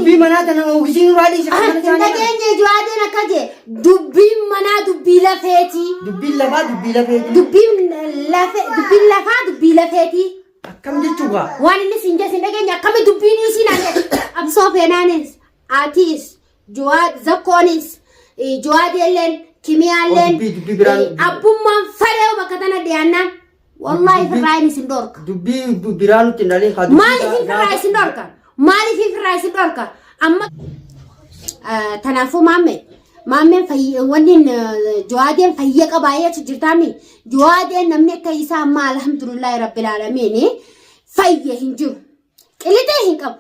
Dubbii manaa tana oogisiin nurraa dhiise kan mana Hin isaanii kana. dhageenye Jawaadeen akka jee dubbiin manaa dubbii lafeeti. Dubbiin lafaa dubbii lafeeti. Dubbiin lafe dubbiin lafaa dubbii lafeeti. Akkam jechuu gaa? Waan inni siin jee sin dhageenye akkami dubbiin isii naan jedhe. Qabsoo feenaanis atiis Jawaad zakkoonis Jawaadeelleen kimiyaalleen Oh, dubbii- dubbii biraan- abbummaan fadhee bakka tana dhiyaannaan wallaahi firraa inni isin dhorka. Dubbii biraa nutti hin dhalin haa dubbii Maaliif firraa isin dhorka? Maaliif firraa isin dhorka? Amma tanaafuu maammee maammeen wanni jawaadeen fayya qabaa jechu jirtaami. Jawaadeen namni akka isaa amma alhamdulillahi rabbil aalamiin fayya hin jiru. Qilixee hin qabu.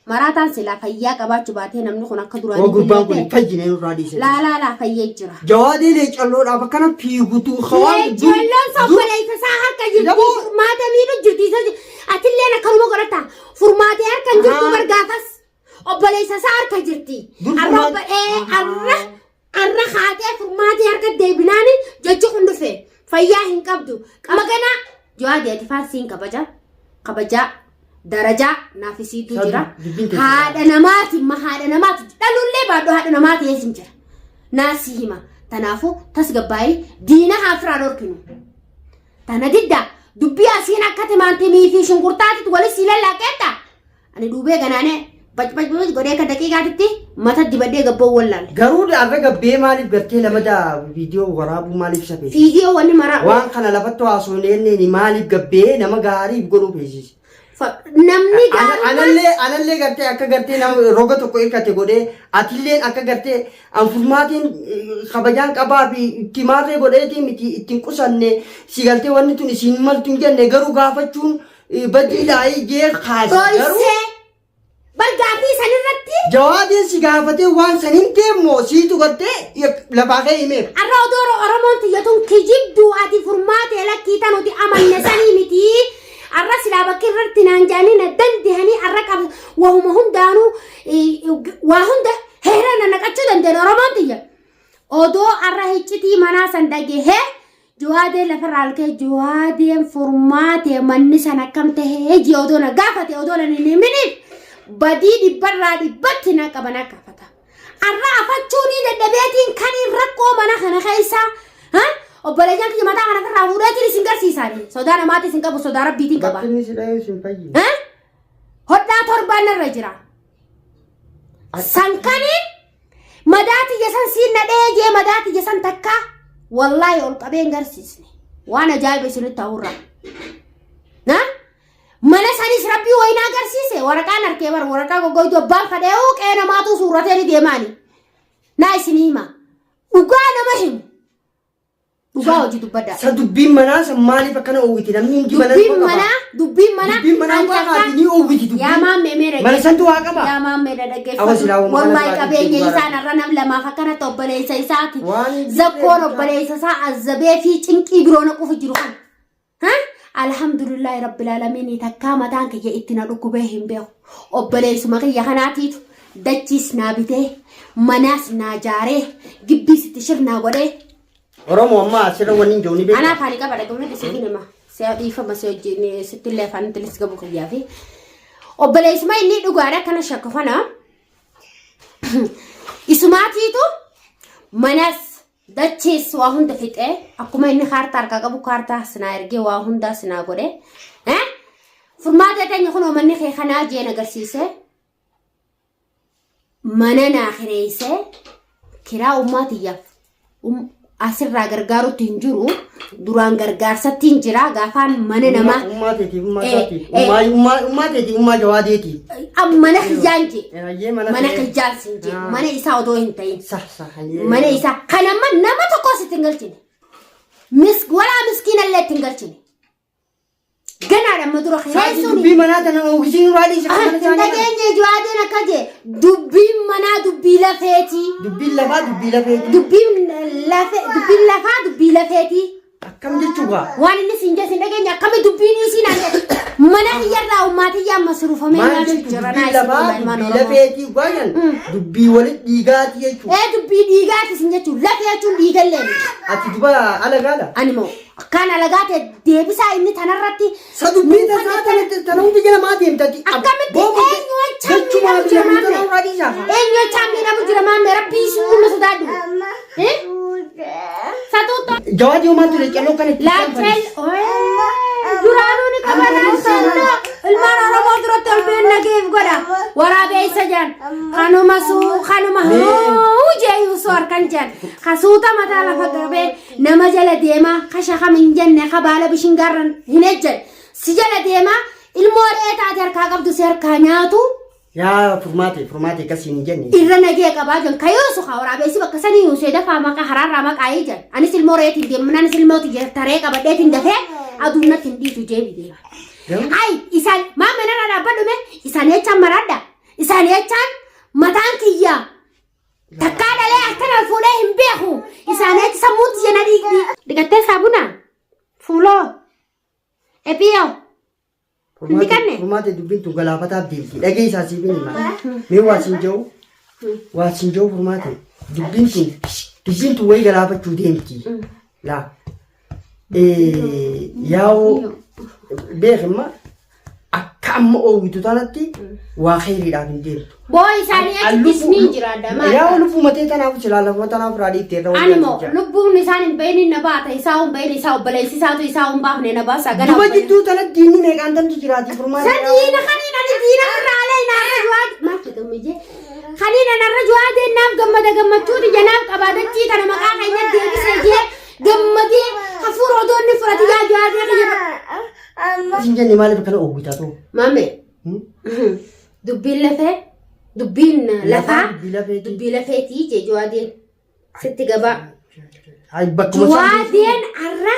Maraataan silaa fayyaa qabaachuu baatee namni kun akka duraanii Hoo gurbaan kun hin fayyine nurraa dhiise. Laa laa laa fayyee jira. Jawaadee leecalloodhaaf akkana fiigutu hawaan Leecalloon sobboleessa isaa harka jirti. Daboo. Furmaata miidhu jirti. Isa atilleen akkanuma godhata. Furmaatee harka hin jirtu Ahaa. bargaafas. Obboleessa isaa harka jirti. Dur Arra furmaata- obbolee arra arra haatee furmaatee harka deebinaani jechi kun dhufe. Fayyaa hin qabdu. Qama ganaa Jawaadee ati faarsiin kabaja. Kabajaa. Darajaa naaf isiitu Isaa jira. dubbiin teessuma. Haadha namaati ma haadha namaati dhalullee baadhu haadha namaati eessin jira. Naa si hima. Tanaafuu tasgabbaa'ii diina haa firaa dhorkinu. Tana didda dubbii asiin akka timaantimii fi shunkurtaatitti wali sii lallaaqeetta. Ani duubee ganaanee bac bac bac godhee akka daqiiqaatitti mata dibadhee gabboo wallaalle. Garuu har'a gabbee maaliif gartee lamada viidiyoo waraabuu maaliif isa feesise? Viidiyoo wanni maraa. Waan kana lafatti haasofne jenneen maaliif gabbee nama gaariif godhuu feesise? Namni gaarummaa. Anallee anallee gartee akka gartee nama roga tokko hirkate godhee atilleen akka gartee an furmaatiin kabajaan qabaa fi itti maarree godheetii miti ittiin qusanne si galtee wanni tun isiin maltu hin jenne garuu gaafachuun Badii daa'ii jee kaase garuu Dhoysee. Bar gaaffii san irratti jawaadeen si gaafatee waan san hin deemmoo siitu gartee lafaa kee himeef. arra odoo Oromoon tiyya tun kijibduu ati furmaatee lakkii ta nuti amanne sanii miti. Arra silaa bakki irratti naan jedhanii na dandehanii arra qab wahuma hundaanuu waa hunda heera na naqachuu dandeen Oromoon tiyya. Odoo arra hiccitii manaa san dhagehee Jawaadee lafarraa ol ka'ee jawaadeen furmaatee manni san akkam tahee jee odoo na gaafate odoo na hin himiniif badii dhibbarraa dhibbatti na qaba na gaafata. Arra afachuu ni dadhabeetiin kan rakkoo mana kana keessa obboleeyyan kiyya mataa kana irraa fuudheetiin isin garsiisaani. Sodaa namaatti isin qabu sodaa rabbiitiin qaba. Bakki inni si dhahee sin fayyine. Hodhaa torbaan narra jira. San kaniin Madaa tiyya san siin na dhahee jee madaa tiyya san takka wallaahi ol qabee hin garsiisne. Waan ajaa'iba isinitti ta'urra. Na? Mana sanis rabbii wayii na agarsiise waraqaan harkee bar waraqaa goggoytu abbaan fadhee qe'ee namaatu suuratee ni deemaani. Naa isinii hima. Dhugaa nama himu. Dhugaa hojii dubbadhaa. Sa dubbiin manaa san maaliif akkana oowwiti namni hundi mana Dubbiin qaba. manaa dubbiin manaa Dubbiin manaa an waa takka- qaati ni oowwiti dubbiin. Yaa maammee mee dhaggeeffadhu. Mana santu waa qaba. Yaa maammee na Awa dhaggeeffadhu. silaa waan Wallahi kana qabeenya biraa isaan har'a nam lamaaf akkanatti obboleessa isaati. Waan hin Zakkoon jirre obboleessa isaa azzabee fi cinqii biroo naquuf jiru kana. Ha? Alhamdulillahi rabbil aalamiin takkaa mataan kiyya itti na dhukkubee hin beeku. Obboleessuma kiyya kanaatiitu dachiis naa bitee manaas naa jaaree gibbiis itti shirnaa godhee Oromoo amma asirra wanni hin jiru ni beekta. Anaa afaanii qaba dhaggeeffadhu sitti hima. Si dhiifama si wajjin sitti illee afaan itti gabu kiyyaa fi obboleessuma inni dhugaadha kana shakku kana isumaatiitu manas dachees waa hunda fixee akkuma inni kaartaa harkaa qabu kaartaa sinaa ergee waa hundaa sinaa godhe. Furmaata teenya kunoo manni kee kanaa jeen agarsiise. mana naa kireessee kiraa ummaa tiyyaaf asirraa gargaarutti hin jiru duraan gargaarsatti hin jira gaafaan mana namaa Ummaa teetiif ummaa Eh, isaatiif eh. ummaa ummaa ummaa teetiif ummaa jawaadeetiif. Mana kiyyaan jee Hayyee mana mana kee. kiyyaan sin jee Ah. mana isaa odoo hin ta'in Sah sah hayyee. mana isaa kan amma nama tokko sitti hin galchine mis walaa miskiina illee itti hin galchine Ganaadha amma dura Saatii kireessuun. dubbii manaa tana oogisiin nurraa dhiise kan mana Hin isaanii kana. dhageenye Jawaadeen akka jee dubbiin manaa dubbii lafeeti. Dubbiin lafaa dubbii lafeeti. Dubbiin lafe dubbiin lafaa dubbii lafeeti. Akkam jechuu gaa? Waan inni siin jee siin dhageenye akkami dubbiin isii naan jedhe. Mana kiyyarraa ummaatiyyaa amma surufamee Maal nyaachuu jechuun jira naa dubbiin isin lafaa hima ilmaan dubbii Oromoo. lafeetii gwaayan dubbii walitti dhiigaati jechuudha. Ee dubbii dhiigaati isin jechuun lafee jechuun dhiigallee miti. Ati duba ala gaala? Ani moo Akkaan alagaa ta'e deebisaa inni tanarratti. Sa dubbii tasaa tana tana hundi jala maa deemtati? Akkamitti eenyu wachaan miidhamu jira maamme? Eenyu wachaan miidhamu jira maamme? Rabbii isin humna sodaadhu. Eh? Satuutto. Jawaadi homaa ture caloo kana itti Laacheel duraanuu ni qaba laachelloo ilmaan Oromoo duratti ol been nageef godha waraabeessa jaan kanuma suu kanuma huu jeeyuu soo harkan jaan kasuuta mataa lafa qabee nama jala deemaa ka shakam hin jenne ka baala bishingaarra hin ejjan si jala deemaa ilmoo re'ee taate harkaa qabdu si harkaa nyaatu Yaa furmaate furmaate akkasiin hin jenne. irra nagee qabaa jan ka yoosu ka waraabeessi bakka sanii yuusee dafaa maqaa haraarraa maqaayii jan anis ilmoo re'eetiin deemnaan anis ilmoo tiyya taree qabadheetiin dafee aduun natti hin dhiitu jeebi deema. Ay isaan maa manarra dhaabbadhu mee isaan jechaan maraadha isaan jechaan mataan kiyyaa Takkaa dhalee akkana ol fuudhee hin beeku. Isaanii achi sammuun tiyya na dhiigdi. Dhiqattee saabuna? Fuuloo? Ephiyoo? Hin dhiqanne? Furmaate dubbiin tun galaafataaf deemti. Dhageessaa siif hin hima. Mee waa siin jedhu waa siin jedhu furmaate dubbiin tun dubbiin tun wayii galaafachuu deemti. Laa. Yaa'oo beekimma akka amma oowwitu tanatti waa kheyriidhaaf hin deemtu. Boo isaanii achittis ni jiraadha maal? Yaa'oo lubbuu matee tanaaf silaa lafuma tanaaf irraa dhiiftee irra Ani moo lubbuun isaan hin bahin na baata isaa hin bahin isaa obboleessi isaatu isaa hin baafne na baasa gara Duba jidduu tanatti diinni meeqaan tantu jiraati furmaata. San diina kaniin ani diina irraa alee naarra juwaa maal jedhamu ijee kaniin ani arra juwaa deennaaf gammada gammachuuti janaaf qabaa dachii tana maqaa keenya deebisee jee gammadee hafuura odoo inni fudhate yaa juwaadee kiyya. Isin jenne maaliif akkana oowwitaa ta'u? Maame dubbiin lafee dubbiin lafaa Dubbii lafeeti. dubbii lafeetii jee juwaadeen sitti gabaa. Hayi bakkuma isaan Juwaadeen arra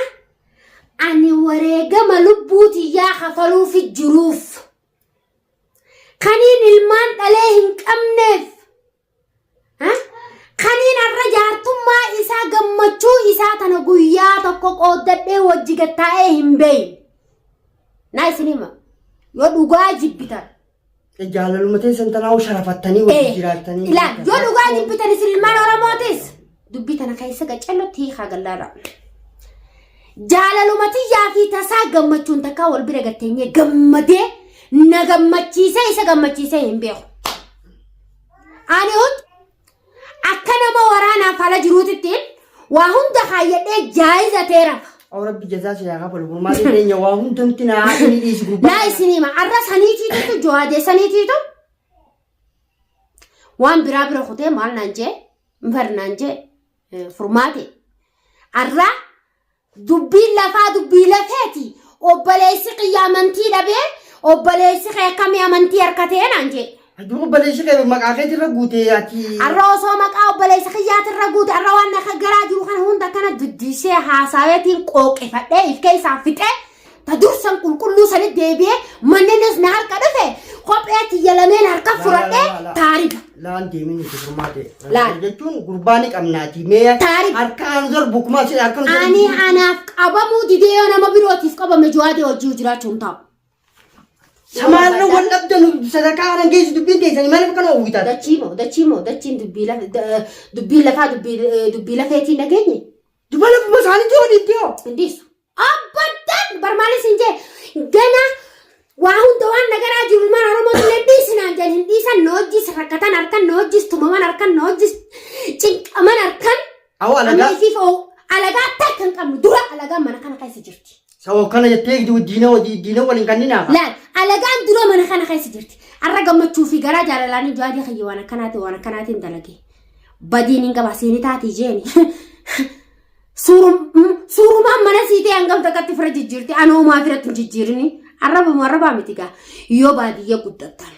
ani wareegama lubbuu tiyyaa kafaluufi jiruuf kaniin ilmaan dhalee hin qabneef Ha? Kaniin har'a jaartummaa isaa gammachuu isaa tana guyyaa tokko qooddadhee wajji gattaa'ee hin beeyne. Naa isin hima. Yoo dhugaa jibbitan. Jaalaluma teessan tanaa sharafattanii wajji jiraattanii. Ilaal yoo dhugaa jibbitan isin ilmaan Oromootis dubbii tana keessa qacellotti hiikaa gallaadha. Jaalaluma tiyyaa fi tasaa gammachuun takkaa wal bira gatteenyee gammadee na gammachiisee isa gammachiisee hin beeku. Ani hund akka nama waraanaaf ala jiruutitti waa hunda kaayyadhee jaayiza ta'e rafa. Aw rabbi jazaa si haa kafalu. Furmaatee teenya waa hundumti naa haa inni dhiisi gurbaa. Naa isin hima arra saniitiitu jawaadee saniitiitu waan biraa bira kutee maal naan jee nfar naan jee furmaate arra Dubbiin lafaa dubbii lafeeti. Obboleessi kiyya amantii dhabee obboleessi kee akkamii amantii harkatee naan jee. Duuba obboleessi kee maqaa keetirra guute ati. Arra osoo maqaa obboleessa kiyyaatirra guute arra waan akka garaa jiru kana hunda akkana duddiisee haasaweetiin qooqefadhee if keessaa fixee ta dursan qulqulluu sani deebi'ee manninis na harka dhufe kophee tiyya lameen harka fudhadhee taariba. Laan deemin nuti furmaate. Laal. Jechuun gurbaa ni qabnaati. Mee Taarif. harkaan darbu kuma asii harkaan darbu. Ani anaaf qabamuu didee yoo nama birootiif qabame jawaadee hojii jiraachuu hin taa'u. Samaarra wal dhabdan sadarkaa kana geessu dubbiin teessanii maaliif akkana hawwitaa? Dachii moo dachii moo dachiin dubbii lafa dubbii lafaa dubbii dubbii lafeetiin dhageenye Duba lafuma isaaniitti yoo dhiibbee hoo? hin dhiisu. Abbaddaan barmaalis hin jee gana waa hunda waan nagaraa jiru ilmaan Oromoo illee dhiisinaan jedhan hin dhiisan na hojis rakkatan harkan na hojis tumaman harkan na hojis cinqaman harkan Awwa alagaa. Amma ifiif oo alagaa takka hin qabnu dura alagaan mana kana keessa jirti. Sababa kana jettee diina diina waliin kan ninaafa. Laal alagaan dura mana kana keessa jirti. Arra gammachuu fi garaa jaalalaanii jawaadii kiyya waan akkanaatiin waan akkanaatiin dalage. Badiin hin qaba siini taatii jeeni. Suurumaan mana sii ta'e hangam takkatti fira jijjiirti anoo homaa firatti hin jijjiirini. Arrabuma arrabaa miti gaa yoo baadiyya guddattan.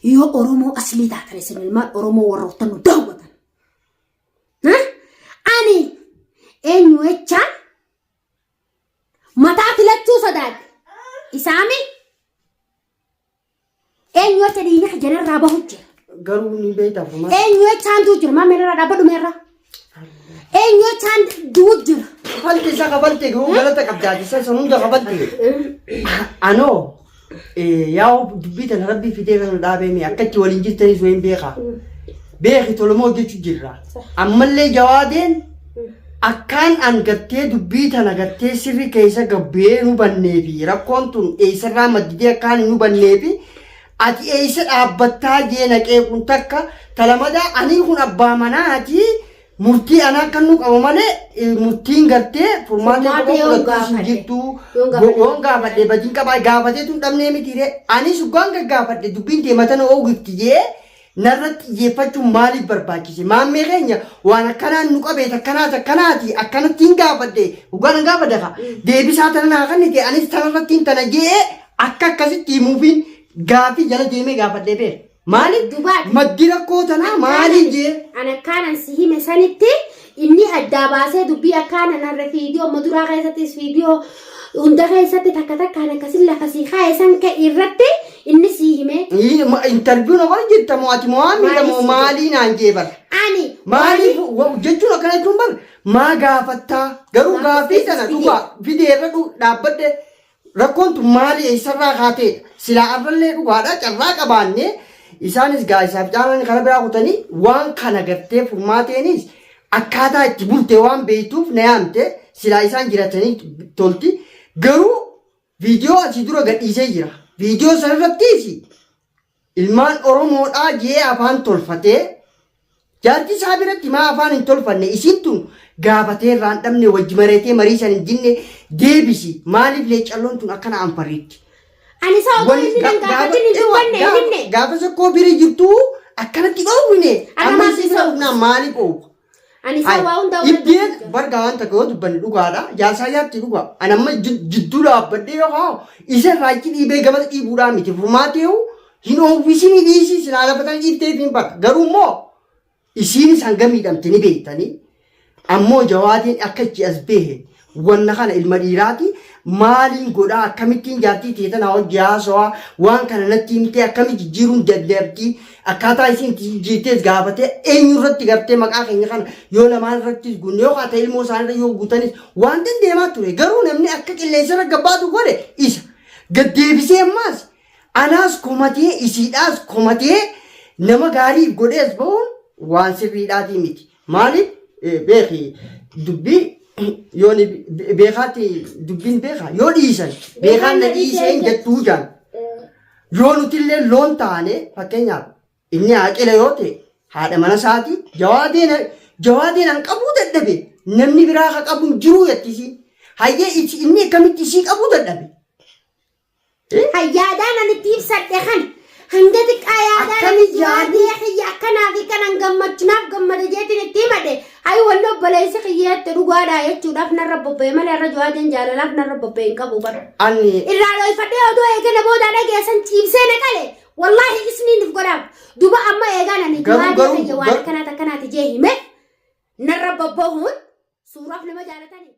Yoo Oromoo aslii taatan isin ilmaan Oromoo warroottan nu daawwatan. Ani eenyu jechaan mataa filachuu sodaadhe. Isaami Eenyu acha dhiigni kiyya narraa bahu jira. Garuu ni beektaa furmaata. Eenyu achaan du'u jira. Maamee narraa dhaabbadhu meerra. Eenyu achaan du'u jira. Kafalte isa kafalte garuu galata qabdaa isa san hunda kafalte. Anoo yaa dubbii tana rabbii fidee kana dhaabee mee akkatti waliin jirtanis wayin beekaa. Beeki tolumoo hojjechuu jirra. Ammallee jawaadeen Akkaan an gartee dubbii tana gartee sirri keessa gabbee hin hubannee fi rakkoon tun eessarraa madditee akkaan hin hubannee fi ati eessa dhaabbattaa jee naqee kun takka talamadaa anii kun abbaa manaati murtii anaa kan nu qabu malee murtiin gartee furmaatee Furmaatee kophaa yoon fudhattuu hin gaafadhe. jirtu Yoon gaafadhe. yoon gaafadhe badiin qabaa gaafatee tun dhabnee miti ree anis dhugaan gaggaafadhe dubbiin tee matana oogifti jee narratti xiyyeeffachuun maaliif barbaachise? Maammee keenya waan akkanaan nu qabee takkanaati akkanaati akkanatti hin gaafadhe dhugaan hin gaafadhe kaa deebisaa tana naa kennite anis tanarratti hin tana jee akka akkasitti himuufiin gaafii jala deemee gaafadhee beeka. Maaliif? Dubaati. Maddi rakkoo tanaa maaliif jee? An akkaanan si hime sanitti inni addaa baasee dubbii akkaanan har'a fiidiyoo amma duraa keessattis fiidiyoo hunda keessatti takka takkaan akkasin lafa sii kaa'e san ka'e irratti inni sii hime. Interview na godha jirta moo ati moo miidha moo Maaliif si maalii naan jee bara. Ani Maaliif jechuun akkana jechuun bar maa gaafattaa garuu Maaf gaafii tana fidee? dhugaa fidee irra dhaabbadhe rakkoon tun maali eessarraa kaateedha silaa arrallee dhugaadha carraa qabaanne isaanis gaa isaaf caalaan karaa biraa kutanii waan kana gartee furmaateenis akkaataa itti bulte waan beektuuf na yaamte silaa isaan jiratanii tolti garuu viidiyoo asii dura gadhiisee jira viidiyoo sanarrattis ilmaan Oromoodhaa jee afaan tolfatee jaartii isaa biratti maa afaan hin tolfanne isiin tun gaafatee irraa hin dhabne wajji mareetee marii san hin jinne deebisi maaliif leecalloon tun akkana anfarriitti. Ani isa odoo inni nan gaafatin hin dubbanne hin himne. Gaafa sokkoo biri jirtu akkanatti dhoowwine Akka amma maal isii bira isa- dhufnaan maaliif dhoowwa? Ani isa waa hunda Ibbeen bargaa waan takka yoo dubbanne dhugaadha. Jaarsaa jaartii dhugaa. Ani amma jidduu dhaabbadhee yoo kaa'u isa irraa achi dhiibee gama dhiibuudhaa miti. Furmaatee hin oowwisinii dhiisii silaa lafa tana dhiiftee hin bara. Garuu immoo isiinis hanga miidhamte ni beektanii. Ammoo jawaatiin akka ichi as behe wanna kana ilma dhiiraati maaliin godhaa akkamittiin jaartii tee tana hojii haasawaa waan kana natti himtee akkami jijjiiruun dandeettii akkaataa isiin itti jijjiirtees gaafatee eenyu irratti gartee maqaa keenya kana yoo lamaan irrattis gunne yoo kaata ilmoo isaanirra yoo guutanis waan dandeemaa ture garuu namni akka qilleensa irra gabbaatu godhe isa gaddeebisee ammaas anaas komatee isiidhaas komatee nama gaariif godhees bahuun waan sirriidhaatii miti. Maaliif beeki dubbii yoo ni beekaatti dubbiin beeka yoo dhiisan beekaan na dhiisee hin jettuu jaan. Yoo nutillee loon taane fakkeenyaaf inni haaqila yoo ta'e haadha mana isaati jawaadeen jawaadeen an qabuu dadhabe namni biraa ka qabu hin jiruu jettisiin. Hayyee inni akkamitti isii qabuu dadhabe. Yaadaan ani itti ibsadhe kana hanga xiqqaa yaadaan Akkami ani yaadni? yaadee kiyya akkanaa fi kanan gammachunaaf gammada jeetiin itti himadhe hayi wanni obboleessi kiyyeetti dhugaadhaa jechuudhaaf narra bobba'e malee irra jawaadeen jaalalaaf narra bobba'e hin qabu bara. Ani Irraa dhooyfadhee odoo eegala boodaa dhageessan ciibsee na qale wallaahi isniin if godhaaf duba amma eegaan ani Garuu- jawaadee garuu- kiyya waan garuu- akkanaati akkanaati jee hime narra bobba'uun suuraaf nama jaalatanii.